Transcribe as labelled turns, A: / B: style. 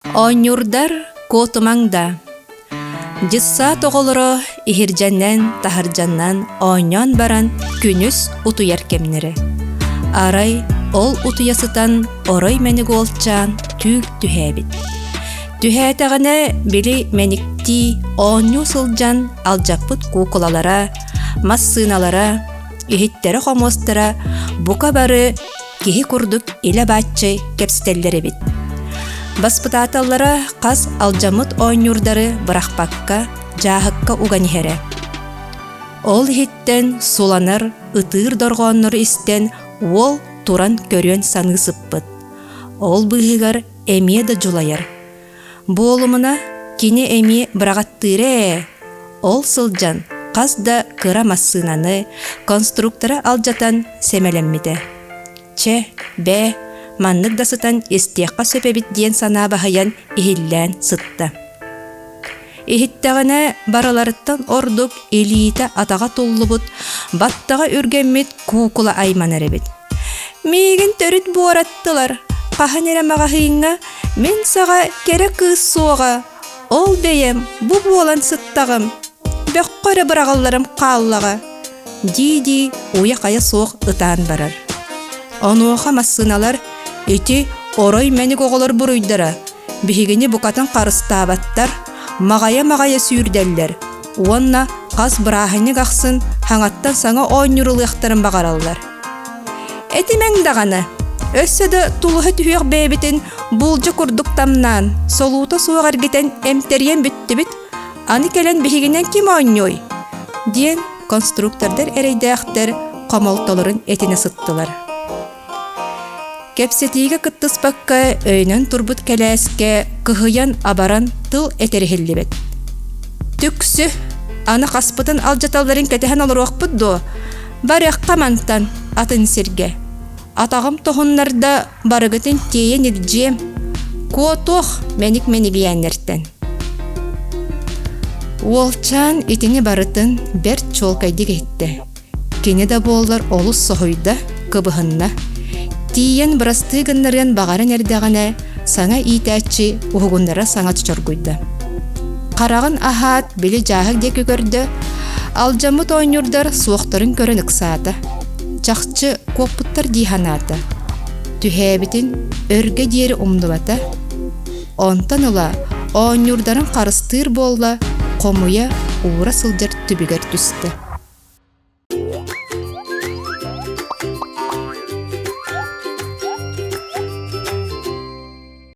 A: Оонньуурдар куотумаҥ да. Дьыссаат оҕолоро иһирдьэннэн, таһырдьаннан оонньоон баран күнүс утуйар кэмнэрэ. Арай ол утуйа сытан орой мэник уолчаан түүл түһээбит. Түһээтэҕинэ били мэниктии оонньуу сылдьан алдьаппыт куукулалара, массыыналара, иһиттэрэ-хомуостара бука бары киһи курдук илэ-бааччы кэпсэтэллэр эбит. Баспытааталлара хас алдьаммыт оонньуурдары бырахпакка дьааһыкка уган иһэрэ. Ол иһиттэн суланар, ытыыр дорҕооннору истэн уол туран көрүөн саныы сыппыт. Ол быыһыгар эмиэ да дьулайар. Буолумуна, кини эмиэ быраҕаттыыра ээ. Ол сылдьан хас да кыра массыынаны, конструкторы алдьатан сэмэлэммитэ. Чэ, бээ, маннык да сытан истиэххэ сөп эбит диэн санаа баһыйан иһиллээн сытта. Иһиттэҕинэ барыларыттан ордук илиитэ-атаҕа туллубут, баттаҕа үргэммит куукула айманар эбит. Миигин төрүт буораттылар, хаһан эрэ маҕаһыыҥҥа мин саҕа кэрэ кыыс суоҕа, ол бэйэм бу буолан сыттаҕым, бөххө эрэ быраҕылларым хааллаҕа, дии-дии уйа-хайа суох ытаан барар. Онуоха массыыналар ити орой мэник оҕолор буруйдара, биһигини букатын харыстаабаттар, маҕайа-маҕайа сүүрдэллэр уонна хас бырааһынньык ахсын хаҥаттан саҥа оонньуурулуохтарын баҕараллар. Этимэҥ даҕаны, өссө да тулуһа түһүөх бэйэбитин булдьа курдук тамнаан, солуута суох эргитэн эмтэрийэн бүттүбүт, аны кэлэн биһигинэн ким оонньуой? диэн конструктордар эрэйдээхтэр хомолтолорун этинэ сыттылар. Кэпсэтиигэ кыттыспакка өйөнөн турбут кэлээскэ кыһыйан-абаран тыл этэр иһиллибэт. Түксү, аны хаспытын алдьаталларын кэтэһэн олоруохпут дуо? Барыахха мантан, атын сиргэ. Атаҕым тоһуннарда барыгытын тиэйэн илдьиэм. Куотуох мэник мэнигийээннэртэн. Уолчаан итини барытын бэрт чуолкайдык иһиттэ. Кини да буоллар олус соһуйда, кыбыһынна. Тиийэн бырастыы гыннарыан баҕаран эрдэҕинэ, саҥа иитээччи уһугуннара саҥа чоргуйда. Хараҕын аһаат, били дьааһык диэки көрдө, алдьаммыт оонньуурдар суохтарын көрөн ыксаата. Чахчы куоппуттар дии санаата. Түһээбитин өргө диэри умнубата. Онтон ыла оонньуурдарын харыстыыр буолла, хомуйа, уура сылдьар түбүгэр түстэ.